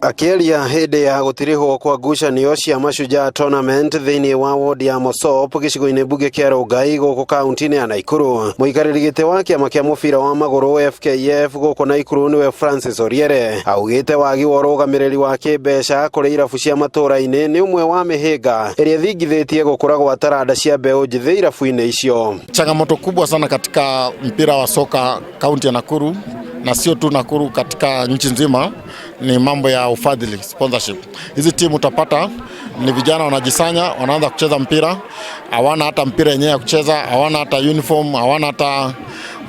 Akĩaria hĩndĩ ya gũtirihwo kwa ngucanio cia Mashujaa Tournament thĩinĩ wa wodi ya Mosop gĩcigo-inĩ mbunge kĩa Rongai gũkũ kaunti-inĩ ya Naikuru, mũikarĩri gĩtĩ wa kĩama kĩa mũbira wa magũrũ FKF gũkũ Naikuru nĩwe Francis Oriere augĩte wagi wa ũrũgamĩrĩri wa kĩmbeca kũrĩ irabu cia matũũra-inĩ nĩ ũmwe wa mĩhĩnga ĩrĩa ĩthingithĩtie gũkũra gwa taranda cia mbeũ njĩthĩ irabu-inĩ icio. Changamoto kubwa sana katika mpira wa soka kaunti ya Nakuru na sio tu Nakuru, katika nchi nzima ni mambo ya ufadhili, sponsorship. Hizi timu utapata ni vijana wanajisanya, wanaanza kucheza mpira, hawana hata mpira yenyewe ya kucheza, hawana hata uniform, hawana hata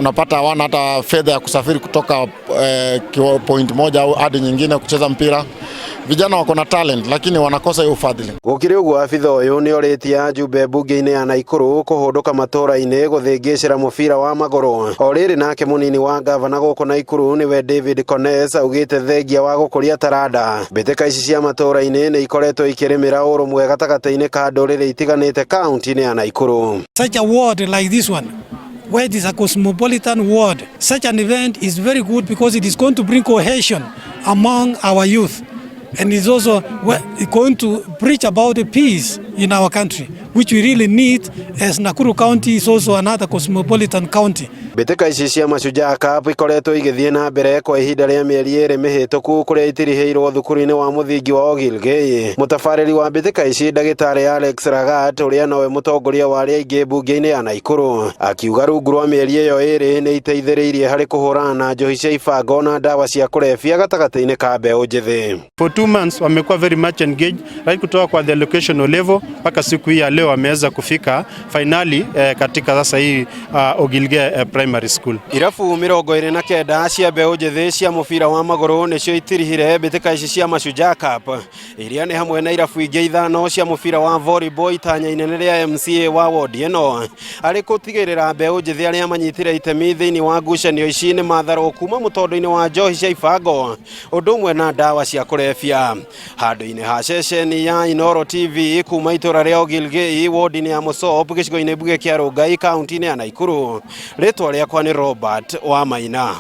unapata hawana hata fedha ya kusafiri kutoka point moja au hadi nyingine kucheza mpira. Vijana wako na talent lakini wanakosa hiyo ufadhili. Gũkĩrĩ ũguo, abitha ũyũ nĩ orĩtie ajumbe mbunge-inĩ ya Naikuru kũhũndũka matũũra-inĩ gũthĩngĩcĩra mũbira wa magũrũ. O rĩrĩ, nake mũnini wa gavana gũkũ Naikuru nĩwe David Kones augĩte thengia wa gũkũria taranda, mbĩtĩka ici cia matũũra-inĩ nĩ ikoretwo ikĩrĩmĩra ũrũmwe gatagatĩ-inĩ ka ndũrĩrĩ itiganĩte kaunti-inĩ ya Naikuru. Such a ward like this one, where it is a cosmopolitan ward, such an event is very good because it is going to bring cohesion among our youth. And it's also going to preach about the peace in our country, which we really need, as Nakuru County is also another cosmopolitan county. Mbĩtĩka ici cia Mashujaa Cup ikoretwo igĩthiĩ na mbere kwa ihinda rĩa mĩeri 2 mĩhĩtũku kũrĩa itirihĩirwo thukuru-inĩ wa mũthingi wa Ogilgei. Mũtabarĩri wa mbĩtĩka ici, ndagĩtarĩ Alex Lagat, ũrĩa nowe mũtongoria wa arĩa aingĩ mbunge-inĩ ya Naikuru, akiuga rungu rwa mĩeri ĩyo 2 nĩ iteithĩrĩirie harĩ kũhũrana na njohi cia ibango na ndawa cia kũrebia gatagatĩ-inĩ ka mbeũ njĩthĩ. For 2 months wamekuwa very much engaged right kutoka kwa the locational level mpaka siku hii ya leo wameweza kufika finali katika sasa hii Ogilge Primary School. Irabu 29 cia mbeũ njĩthĩ cia mũbira wa magũrũ nĩcio itirihire mbĩtĩka ici cia Mashujaa Cup, iria nĩ hamwe na irabu ingĩ ithano cia mũbira wa volleyball, itanya inene rĩa MCA wa wodi ĩno arĩ gũtigĩrĩra mbeũ njĩthĩ arĩa manyitire itemi thĩinĩ wa ngucanio ici nĩ matharwo kuma mũtondo-inĩ wa njohi cia ibango ũndũ ũmwe na ndawa cia kũrebia. Handũ-inĩ ha ceceni ya Inoro TV kuma itũra rĩa Ogilgei, wodi-inĩ ya Mosop, gĩcigo-inĩ mbunge kĩa Rongai, kaunti-inĩ ya Naikuru, rĩtwa rĩakwa nĩ Robert Wamaina.